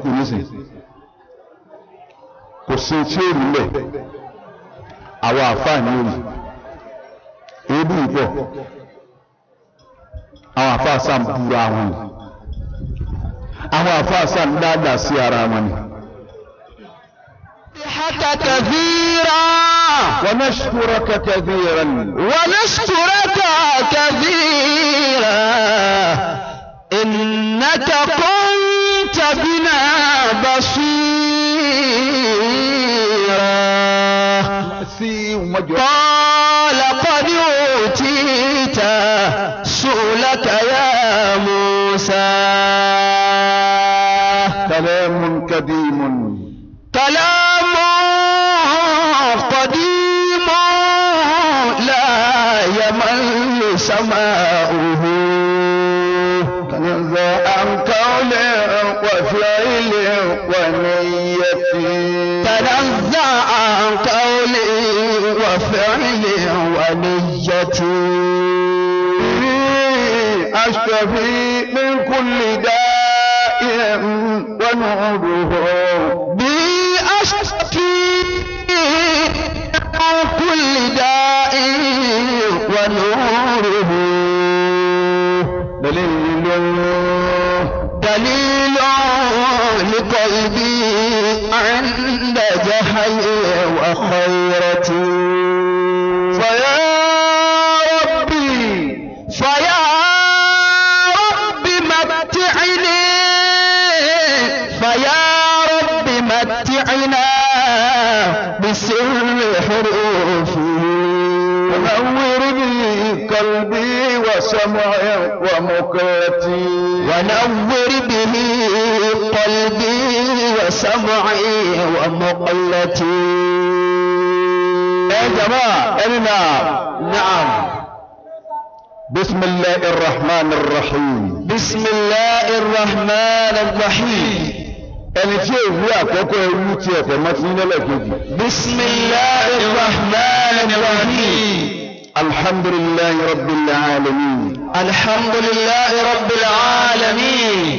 Facebook nísìn, kò sí tí ó rí lẹ̀. Àwọn àfáà ní òrì èébú ìpọ̀, àwọn àfáà sá ń búra wọn ni, àwọn àfáà sá ń dáadáa sí ara wọn ni. حتى كثيرا. ونشكرك كثيرا. ونشكرك كثيرا، إنك كنت بنا بصيرا. Sí mọ́jọ. قال قد أوتيت سؤلك يا موسى. كلام قديم. كلام قديم لا يمل سماؤه. تنزه عن قول وفعل ونية. تنزه عن قول وفعل ونية. أشتفي من كل داء ونوره. بي أشفي من كل داء ونوره. دليل. دليل لقلبي عند جهلي وخيرتي. فيا ربي. فيا رب متعني، فيا رب متعنا بسر حروفه. ونور به قلبي وسمعي ومقلتي. ونور به قلبي وسمعي ومقلتي. يا جماعة أنا. نعم. بسم الله الرحمن الرحيم. بسم الله الرحمن الرحيم. Ẹni tí èwú àkọ́kọ́ ewu ti ẹ̀fẹ̀ mọ́ ti ní lẹ́lẹ́kejì. بسم الله الرحمن الرحيم. الحمد لله رب العالمين. الحمد لله رب العالمين.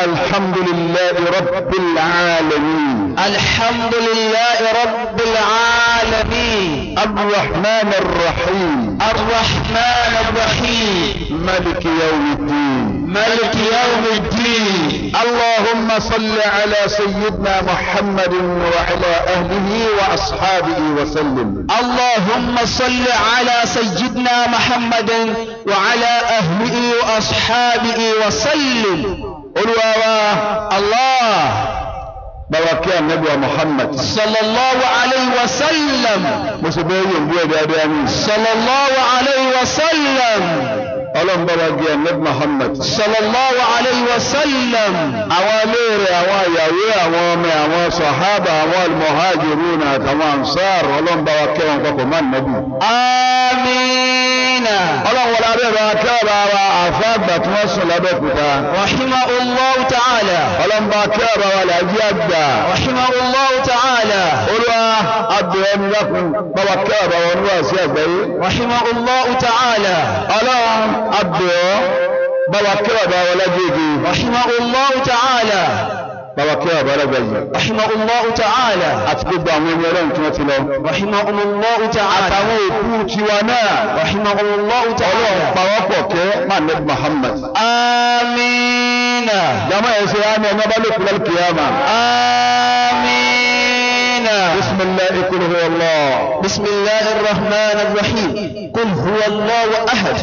الحمد لله رب العالمين. الحمد لله رب العالمين. الرحمن الرحيم. الرحمن الرحيم. ملك يوم الدين. ملك يوم الدين. اللهم صل على سيدنا محمد وعلى أهله وأصحابه وسلم. اللهم صل على سيدنا محمد وعلى أهله وأصحابه وسلم. Olúwa wa. الله. Bàbá kí Ànábì wa Muhammad. صلى الله عليه وسلم. Mo sì bẹ́ẹ̀ yóò bí ẹ̀dá ẹ̀dá mi. صلى الله عليه وسلم. Ọlọ́run bàbá gé Ànábì Muhammad. صلى الله عليه وسلم. Àwọn ilé rẹ̀, àwọn ìyàwó, àwọn ọmọ, àwọn sàhábà, àwọn al-muhajirun àtàwọn ansar, Ọlọ́run bá wa kẹ́ wọn papọ̀ mọ́ Ànábì. آمين. Ọlọ́run wọlé abẹ́ bá kẹ́ ọ̀rọ̀ wa àfa àgbà tí wọ́n sùn lábẹ́òkúta. رحمه الله تعالى. Ọlọ́run bá kẹ́ ọ̀rọ̀ wa làjí àgbà. رحمه الله تعالى. Olúwa abẹ́ ẹni lákùn bá wa kẹ́ ọ̀rọ̀ wọn níwà sí àgbáyé. رحمه الله تعالى. Ọlọ́run abẹ́ ọ bá wa kẹ́ ọ̀rọ̀ wa lágége. رحمه الله تعالى. Bá wa kẹ́ ọ̀rọ̀ lágbàjì. رحمه الله تعالى. Àti gbogbo àwọn ẹni Ọlọ́run tí wọ́n ti lọ. رحمه الله تعالى. Àtàwọn òkú tiwa náà. رحمه الله Ọlọ́run تعالى. pawọ́pọ̀ kẹ́ máa nẹ́bí Muhammad. آمين. Jama ẹ̀ ṣe á ní ẹni ọba lókun lálẹ́ kìyàmà. آمين. بسم الله، قل هو الله. بسم الله الرحمن الرحيم، قل هو الله أحد،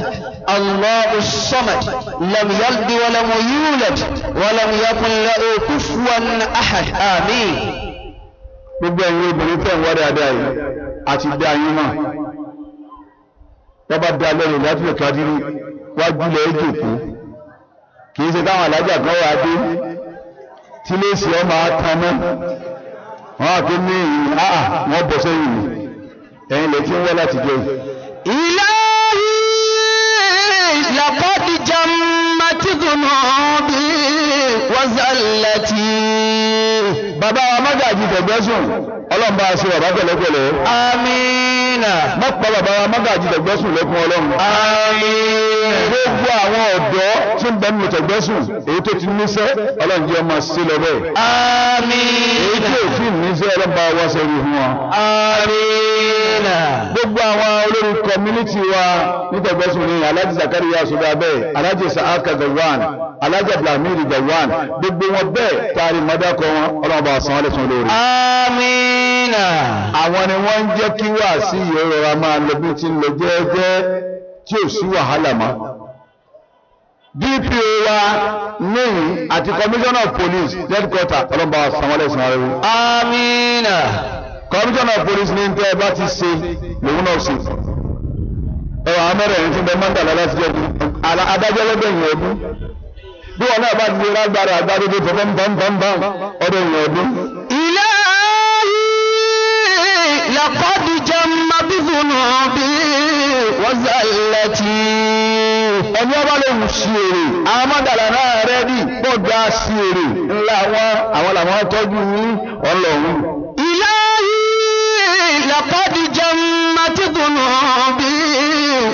الله الصمد، لم يلد ولم يولد ولم يكن له كفوا أحد، آمين. Gbogbo ẹ̀yin obìnrin tẹ̀ ń wá dáadáa yìí àti dá yín mọ̀. Wọ́n bá dá lẹ́yìn láti lè kájírí wájú lẹ̀ ẹ́ jòkó. Kì í ṣe táwọn alájà kan wà dé tí léèsì ọmọ ataná. Wọ́n á tó ní ìyìn áà wọ́n bọ̀ sẹ́yìn ni. Ẹ̀yin lè ti ń wá láti jẹ́ yìí. إلهي لقد جمت ذنوبي وزلتي. Bàbá wa Mágàjì Tẹ̀gbẹ́sùn, Ọlọ́run bá a ṣe bàbá pẹ̀lẹ́pẹ̀lẹ́. آمين. Má pa bàbá wa Mágàjí Tẹ̀gbẹ́sùn lẹ́kún Ọlọ́run. آمين. Gbogbo àwọn ọ̀dọ́ tí ń bẹ nínú Tẹ̀gbẹ́sùn, èyí tó ti níṣẹ́, Ọlọ́run jẹ́ ọmọ sí lọ bẹ́ẹ̀. Èyí آمين. tí ò tí ì níṣẹ́, Ọlọ́run bá wá sẹ́rí fún wọn. آمين. Gbogbo àwọn olórí community wa ní Tẹ̀gbẹ́sùn ní Alhaji Zakariya Suda bẹ́ẹ̀, Alhaji Sa'aka Gawan, Alhaji Abdulhamid Gawan, gbogbo wọn bẹ́ẹ̀ taari mọ́dákọ wọn, Ọlọ́run bá san wọ́n lẹ́san lórí. آمين. Àwọn ni wọ́n ń jẹ́ kí wà sí ìrora máa lọ bí ti ń lọ jẹ́ẹ́jẹ́ tí ò sí wàhálà mọ́. DPO wa níyìn àti commissioner of police headquarter, Ọlọ́run bá san wọ́n lẹ́san lórí. آمين. Commissioner of police ní tẹ́ ẹ bá ti ṣe lòun náà ṣe. Ẹwà amẹ́rẹ̀ tí ń bẹ mọ́ńdàlá láti jẹ́ adájọ́ lọ́gbẹ̀yìn ọdún bí wọn náà bá ti lè rágbára agbára tó fẹ́ bámbámbámbám ọdún ìyẹn ọdún. إلهي لقد جم بذنوبي وزلتي. Ẹni ọba lè wù sí èrè, àwọn mọ́ndàlá náà rẹ́dì pọ̀ ga sí èrè ńlá wọn, àwọn làwọn tọ́jú ní ọlọ́run. إلهي لقد جمت ذنوبي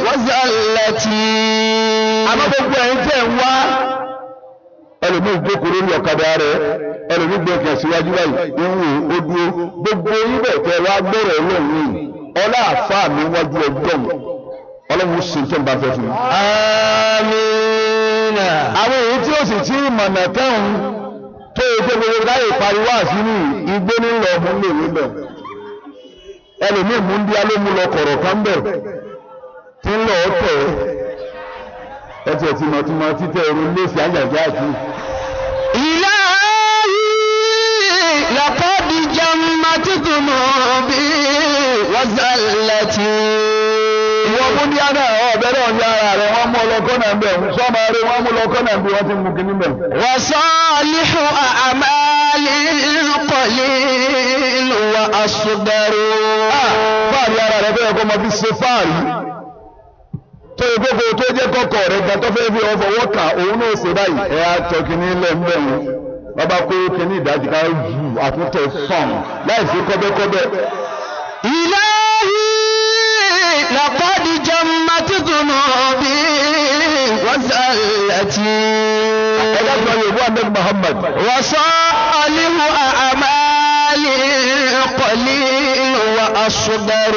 وزلتي. Àmọ́ gbogbo ẹ̀yin tẹ̀ ń wá, ẹlòmíì jókòó lórí ọ̀kadà rẹ̀, ẹlòmíì gbé ọkàn síwájú báyìí ń wò ó dúró, gbogbo ibẹ̀ tẹ wá gbọ́rọ̀ Ọlọ́run yìí, ọlá àfa mi wájú ọgbọ́n Ọlọ́run sì ń tẹ́ ń bá fẹ́ fún mi. آمين. Àwọn èyí tí ó sì tí mọ̀nà kẹ́hùn tó o tó gbogbo láyè pariwo àsínú igbó nílò ọmú lè nílò, ẹlòmíì mú ndí alómú lọ kọ̀rọ̀ kan bẹ̀ tí ń lọ tẹ̀ ẹ tiẹ̀ tí mọ̀ tí mọ̀ títẹ̀ ẹ̀rọ lẹ́sì àjàjà àti. إلهي لقد جمت ذنوبي وزلتي. Ìwọ múndíá náà ọ̀bẹ náà ń yára rẹ̀, wọ́n mú ọlọ́kọ́ náà ń bẹ̀ sọ́mọ rẹ̀, wọ́n mú ọlọ́kọ́ náà bí wọ́n ti mú kinní bẹ̀. وصالح أعمالي القليل وأصدر. Fáàrí ara rẹ̀ bẹ́ẹ̀ kó máa fi ṣe fáàrí tó o gbogbo tó jẹ́ kọ́kọ́ rẹ̀ gan tó fẹ́ fi ọfọ̀ wọ́kà òun náà ṣe báyìí ẹ̀ á tọ́ kinní lẹ̀ ń bẹ̀ wọn bàbá kó kinní ìdájí ká jù àtúntẹ̀ fọ́ọ̀n láì sí kọ́bẹ́kọ́bẹ́. إلهي لقد جمت ذنوبي وزلتي. Ẹ̀dá kan yóò wá Ahmed Muhammad. وصالح أعمالي القليل وأصدر.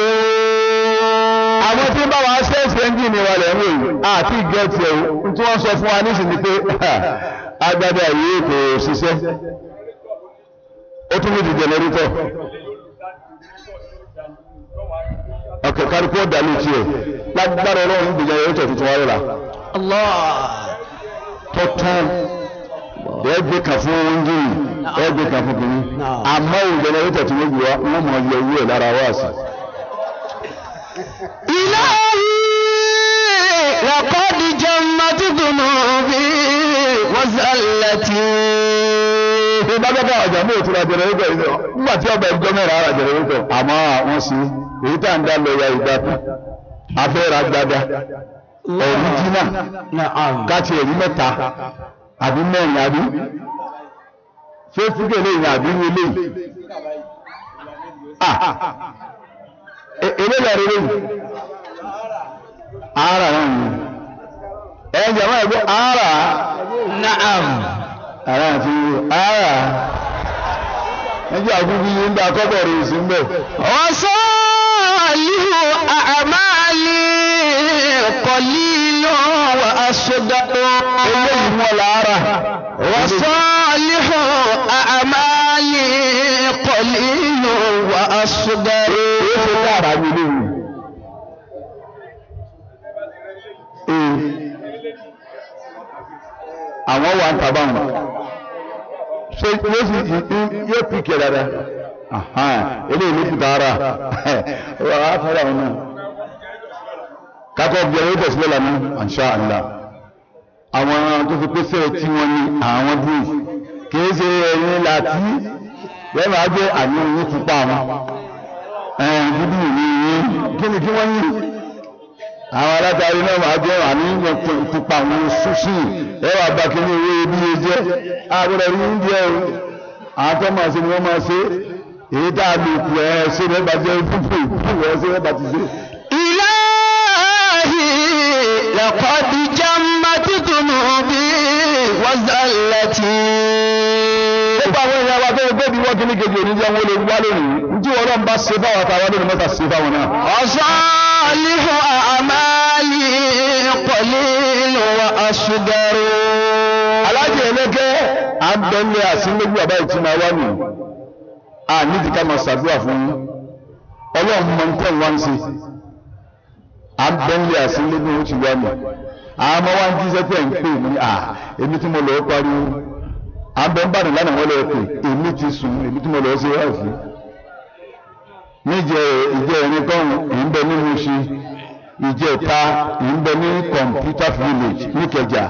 Àwọn tí ń bá wa ṣẹ́ẹ̀sì ẹ́ńjìnì wa lẹ̀ ń wò yìí àti gẹ̀ẹ́tì ẹ̀ o tí wọ́n sọ fún wa nísìnyí pé agbada yìí kò ṣiṣẹ́, ó tún ní di jẹnẹrétọ̀ ọkọ̀ kárìkú ọ̀dà ló tiẹ̀ lágbára Ọlọ́run gbé jẹnẹrétọ̀ tuntun wáyé la. الله. Tọ́tún ẹgbẹ́ kan fún ẹ́ńjìnì, ẹgbẹ́ kan fún kìíní, àmọ́ òun jẹnẹrétọ̀ tí wọ́n gbé wa wọ́n mọ̀ yọ owó ẹ̀ lára wá sí. إلهي لقد جمت ذنوبي وزلتي. Bí bá bá bá ọjà mú òtún ra jẹnẹrétọ̀ yìí lọ nígbà tí ọba ẹjọ́ mẹ́rin ara jẹnẹrétọ̀, àmọ́ wọ́n sì èyí tá à ń dá lọ ya ìgbà kú afẹ́ra gbada ọ̀ríjínà. نعم. Káàtì ẹ̀rí mẹ́ta àbí mẹ́rin àbí fẹ́fúkẹ́ lẹ́yìn àbí wọlé eléyà rẹ lẹ́yìn ara náà ni ẹ̀ jẹ́ wọ́n ẹ̀gbọ́ ara. نعم. Ara àti ara níjẹ́ àgúgú yìí ń dá kọ́bọ̀ rẹ̀ sí ń bẹ̀. وصالح أعمالي قليل وأصدق. Eléyìí wọn làárà. وصالح أعمالي قليل وأصدر. Èyí ṣe dára mi léwu. Ee, àwọn wà ń tàbá wọn ṣe yóò sì yóò pìkì dáadáa, eléyìí ló kù tààrà wà á fara wọn náà kakọ bí ẹyẹ tẹsílẹ̀ lánàá insha Allah. Àwọn tó fi pèsè tí wọ́n ní àwọn dúró kìí ṣe ẹ̀yìn láti bẹ́ẹ̀ máa jẹ́ àní oyún pupa wọn dúdú ní yín kí ni kí wọ́n yìn àwọn alátàrí náà máa jẹ́ àní pupa wọn ṣúṣì ẹ wà bá kí ní owó ibi yẹn jẹ́ àbúrò rí oúnjẹ o, àwọn tó máa ṣe ni wọ́n máa ṣe. Èyí tá a lò kù ẹ ṣé bẹ́ẹ̀ bá jẹ́ fúfú fún ẹ ṣé bẹ́ẹ̀ bá ti ṣe. إلهي لقد جمت ذنوبي وزلتي. Nípa àwọn èèyàn wa tó ń gbé bí wọ́n kíní kejì òní jẹ́ wọn lè wá lónìí. Ntí wọn náà bá ṣe fáwọn àtàwọn lónìí mọ́ta ṣe fáwọn náà. وصالح أعمالي قليل وأصغر. Alájẹ ẹlẹ́gẹ́ à ń bẹ ní àsínlógún bàbá ìtumọ̀ wa nù. A nídìí ká máa ṣàdúrà fún yín. Ọlọ́run mọ nǹkan wá ń ṣe. À ń bẹ ní àsínlógún ó ti wá nù. Àwọn ọmọ wa ń jíṣẹ́ pé ẹ̀ ń pè mí à èmi tí mo lọ́ọ́ pariwo. À ń bẹ ń bàdàn lánàá wọ́n lọ́ọ́ pè èmi ti sùn èmi tí mo lọ́ọ́ ṣe wáàsí. Níjẹ ìjẹ ìrìn kan ì ń bẹ ní Mushin, ìjẹta ì ń bẹ ní Computer Village níkẹjà,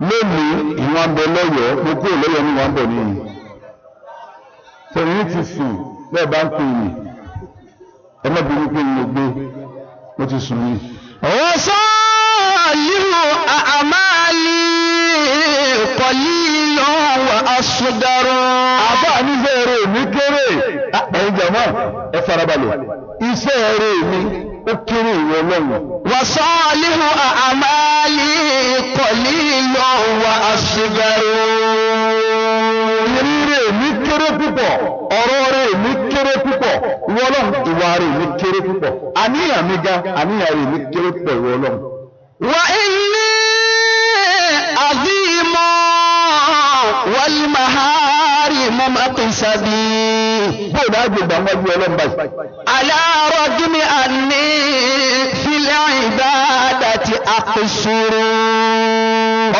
lónìí ìwọ̀n bẹ lọ́yọ̀ọ́, mo kúrò lọ́yọ̀ọ́ ní wọ́n bẹ̀ nìyí. Tẹ̀yìn ti sùn bẹ́ẹ̀ bá ń pè mí, ẹ má bínú pé mi ò gbé, mo ti sùn yìí. وصالح أعمالي قليل وأصغر. Àbá níṣẹ́ eré mi kéré. Ẹ̀yin jàmọ́, ẹ farabalẹ̀, iṣẹ́ eré mi ó kéré, ìwọ Ọlọ́run. وصالح أعمالي قليل وأصغر. Ìrírí mi kéré púpọ̀, ọ̀rọ̀ rẹ̀ mi kéré púpọ̀, ìwọ Ọlọ́run, ìwà rẹ̀ mi kéré púpọ̀, àníyàn mi ga, àníyàn rẹ̀ mi kéré púpọ̀, ìwọ Ọlọ́run. وإني عظيم والمحارم مقصدي. Bóòdù àgbègbè àwọn ẹbí Ọlọ́run báyìí. على رغم أني في العبادة أقصر.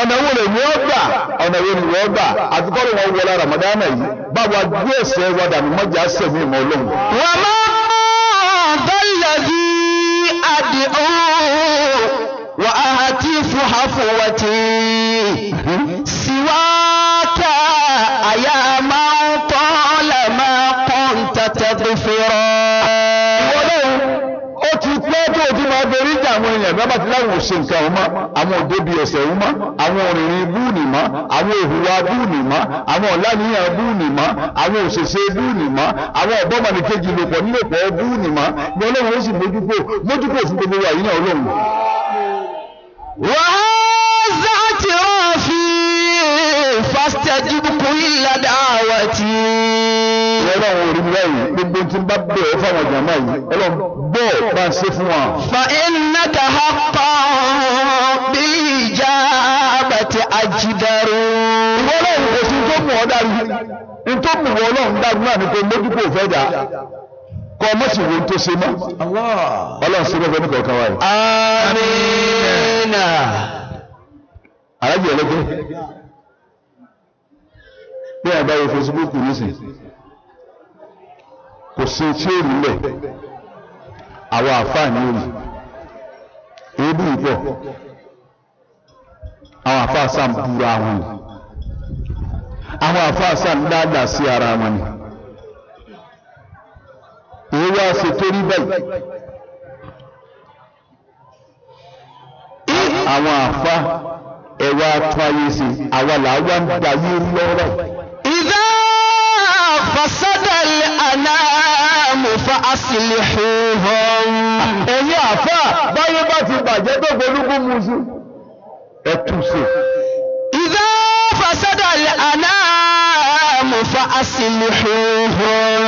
Ọ̀nà wo lè wọ́n gbà, ọ̀nà wo ni wọ́n gbà àti kọ́ ló wọ́n wọlé Ramadana yìí báwa gbé ẹsẹ̀ wa dànù mọ́jà sẹ̀mí ìmọ̀ Ọlọ́run. وما ذا الذي أدعو وأهتف هفوتي سواك أيا من طالما كنت تغفرا. Ọlọ́run, ó ti pẹ́ tó o ti máa borí ìjà àwọn èèyàn bí wọ́n bá ti láwọn ò ṣe nǹkan ọ̀hún mọ́, àwọn òde bíi ẹ̀sẹ̀ ọ̀hún mọ́, àwọn òrìnrìn búùnì mọ́, àwọn òhùwà búùnì mọ́, àwọn ọ̀làníyàn búùnì mọ́, àwọn òṣèṣe búùnì mọ́, àwọn ọ̀bọ́mọnìkejì lòpọ̀ nílòpọ̀ búùnì mọ́ ni Ọlọ́run ó sì mójúkò mójúkò fún gbogbo wa yìí náà, Ọlọ́run. وهذا اعترافي فاستجب كل دعوتي. Ọlọ́run, orí mi báyìí, gbogbo tí ń bá bẹ̀ ọ́ fáwọn jàmáà yìí, Ọlọ́run bọ́ọ̀ bá ń ṣe fún wa. فإنك حقا بالإجابة أجدر. Ìwọ Ọlọ́run, kò sí tó mú ọ dárí ní tó mú ọ Ọlọ́run dárí náà ní kò mójúkò fẹ́ dà kọ́ ọmọ sì wo tó ṣe mọ́. Ọlọ́run ṣe bẹ́ẹ̀ ní kọ̀ọ̀kan wa yìí. آمين. Alájì ẹlẹ́gbẹ́ bí ẹ bá yẹ Facebook nísìn, kò sí tí ó rí lẹ̀, àwọn àfáà ní òrì èébú ìpọ̀, àwọn àfáà sá ń búra wọn ni, àwọn àfáà sá ń dáadáa sí ara wọn ni. Èyí wá ṣe tó rí báyìí, àwọn àfáà ẹ̀wà tún ayé ṣe, àwa làwa ń da yé lọ́wọ́ báyìí. إذا فسد الأنام فأصلحوهم. Ẹ̀yin àfáà, báyé bá ti bàjẹ́ tó gbólúgbó musu, ẹ tún ṣe. إذا فسد الأنام فأصلحوهم.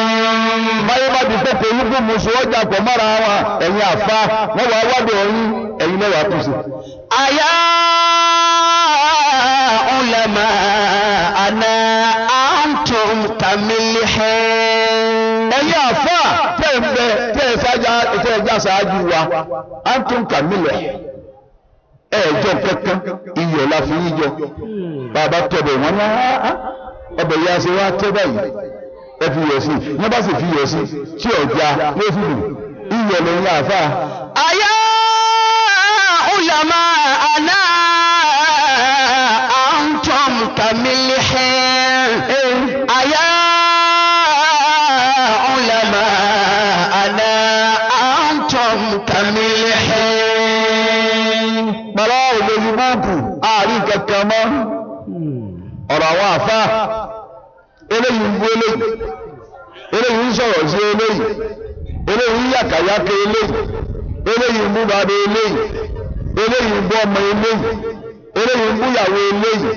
Báyé bá ti pẹ́ gbólúgbó musu ọjà pọ̀ mọ́ra wọn, ẹ̀yin àfáà wọ́n wá wádìí ọ̀yìn, ẹ̀yin lẹ́wàá tún ṣe. أيا علماءنا أنتم كملح. Ẹ̀yin àfáà tẹ́ ń bẹ tẹ́ ẹ sáájá tẹ́ ẹ já ṣáájú wa, antum kamilẹ̀, ẹ̀ẹ́jọ kankan iyọ̀ la fi yín jọ. Bàbá tọbẹ̀ wọn ní ọbẹ̀ yà ṣe wá tẹ́ báyìí, ẹ fi yọ̀ sí i, wọ́n bá sì fi yọ̀ sí tí ọ̀já ló fi dùn, iyọ̀ lẹ́yìn àfáà. أيا علماءنا أنتم كملح. أيا علماءنا أنتم كملح. Bàbá òlòyìn búùkù àárín kankan mọ́ ọ̀rọ̀ àwọn àfáà, eléyìí ń bú eléyìí. yàkàyàkà eléyìí, eléyìí ń bú bàbá eléyìí, eléyìí ń bú ọmọ eléyìí, eléyìí ń bú ìyàwó eléyìí.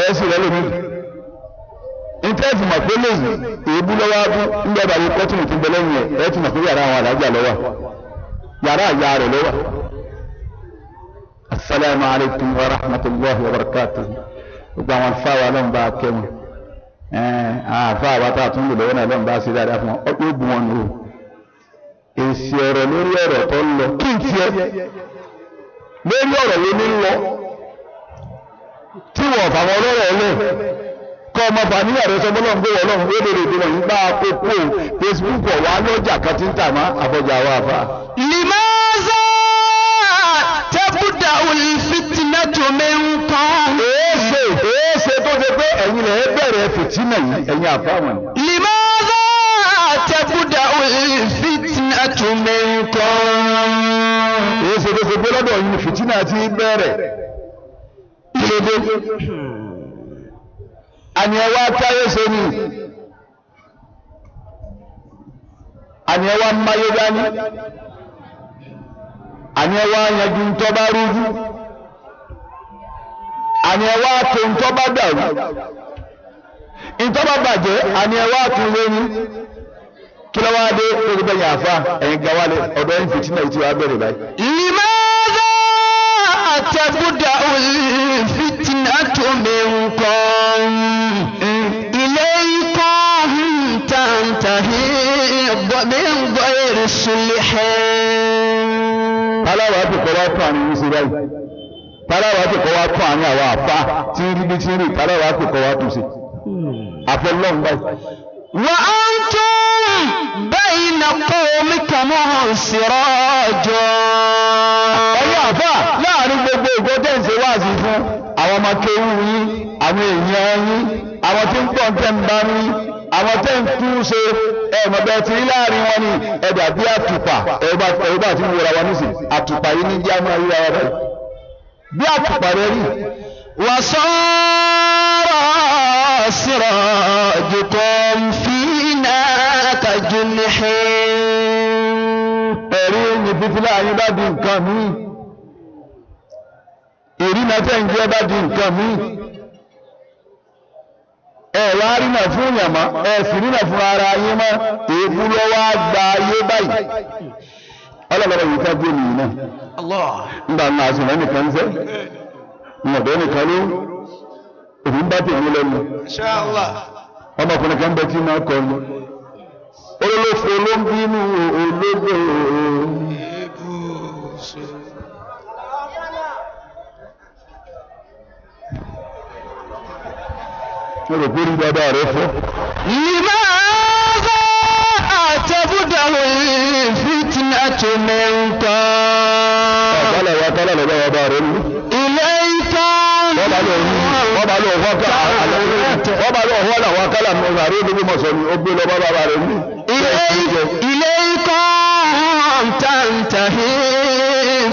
Ẹ sì rẹ lómi ntẹ́ẹ̀fì mọ̀ pé léyìí èébú lọ́wọ́ abú ńgbà bàbá kọ́tùnù ti bẹ lẹ́yìn ẹ̀, ẹ̀ ti mọ̀ pé yàrá àwọn àlájà lọ́wọ́, yàrá àyà rẹ̀ lọ́wọ́. Asalaamu alaykum wa rahmatulahi wa barakatuh. Gbogbo àwọn àlùfáà wa lọ́n bá kẹ́ wọn, àfáà wa tá a tún lò lọ́wọ́ náà lọ́n bá ṣe dáadáa fún wọn, yóò bu wọn nù o. Èsì ọ̀rọ̀ lórí ọ̀rọ̀ tó ń lọ kí n tiẹ̀ lórí ọ̀rọ̀ wo ní ń lọ tí wọ́n fà wọn lọ́rọ̀ ọlẹ́ kọ́ ọmọ bàníyà rẹ sọ bọ́lọ̀ ń gbé wọ́n lọ́run ó lè rèé wọ̀nyí bá a kó kó Facebook ọ̀wá lọ́jà kan tí ń tà má àbọ̀jà wa àfa. لماذا تبدأ الفتنة منكم؟ Èéṣe èéṣe tó ṣe pé ẹ̀yin lẹ̀ bẹ̀rẹ̀ fìtínà yìí, ẹ̀yin àfa wọn. لماذا تبدأ الفتنة منكم؟ Èéṣe tó ṣe pé lọ́dọ̀ yìí fìtínà ti bẹ̀rẹ̀, kí ló dé? Àní ẹ wá táyé ṣe ni, àní ẹ wá máyé dání, àní ẹ wá yanjú ntọ́ bá rújú, àní ẹ wá tó ntọ́ bá dàrú, ntọ́ bá bàjẹ́, àní ẹ wá tún lé ní. Kí ló wá dé tó ti bẹ̀yìn àfa ẹ̀yin gawálẹ̀ ọ̀dọ̀ ẹ̀yin fìtínà yìí ti wá bẹ̀rẹ̀ báyìí? لماذا تبدأ الفتنة منكم؟ إليكم تنتهي من غير صلح. Tálàwà ti kọ́ wá tún àárín yín sí báyìí? Tálàwà ti kọ́ wá tún àárín àwọn àfa tí ń rí bí tí ń rí? Tálàwà ti kọ́ wá tún sí àfọlọ́n báyìí? وأنتم بين قومكم سراج. Ẹ̀yin àfa, láàrin gbogbo ìgbọ́ tẹ̀ ń ṣe wáàsí fún àwọn ọmọ kéwú yín, àwọn èèyàn yín, àwọn tí ń pọ̀ tẹ̀ ń bá ní, àwọn tẹ̀ ń tún ṣe, ẹ̀mọ̀ bẹ́ẹ̀ ti rí láàrin wọn ni ẹ̀dà bí àtùpà. Ẹ̀rọ bá ti ń wọra wọn nísìn, àtùpà yìí ní jẹ́ àmọ́ ríra wọn báyìí bí àtùpà rẹ rí. وصار سراجكم فينا كجنح. Ẹ̀rí ní fífílà yín bá di nǹkan míì, ìrìnà tẹ̀ ń jẹ́ bá di nǹkan míì, ẹ̀ wá rìnà fún yàmá, ẹ̀ sì rìnà fún ara yín mọ́. Èébú lọ́wọ́ á gba ayé báyìí. Ọlọ́lọ́wọ́ yìí ká gbé nìyí náà. الله. Nígbà náà a sì rẹ́ nìkan ń sẹ́ ńlọdọ́ nìkan ló òfin bá tèmi lẹ́nu. Ọmọkùnrin kan bẹ tí máa kọ ni olólùfẹ́ ló ń bínú ológbò. Mo rò pé rí bàbá rẹ fọ́. لماذا تبدأ الفتنة منكم؟ Ọ̀bálẹ̀ wa kálá lọ́dọ̀ bàbá rẹ lù. إليكم Wọ́n bá lọ wọ́n ká, wọ́n bá lọ wọ́n làwọn kálá mọ́ àrí ológun mọ̀sán ni ó gbé lọ bá bàbá rẹ lù. إليكم تنتهي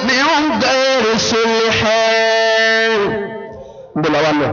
من غير صلح. Ń bọ̀ làwọn lọ.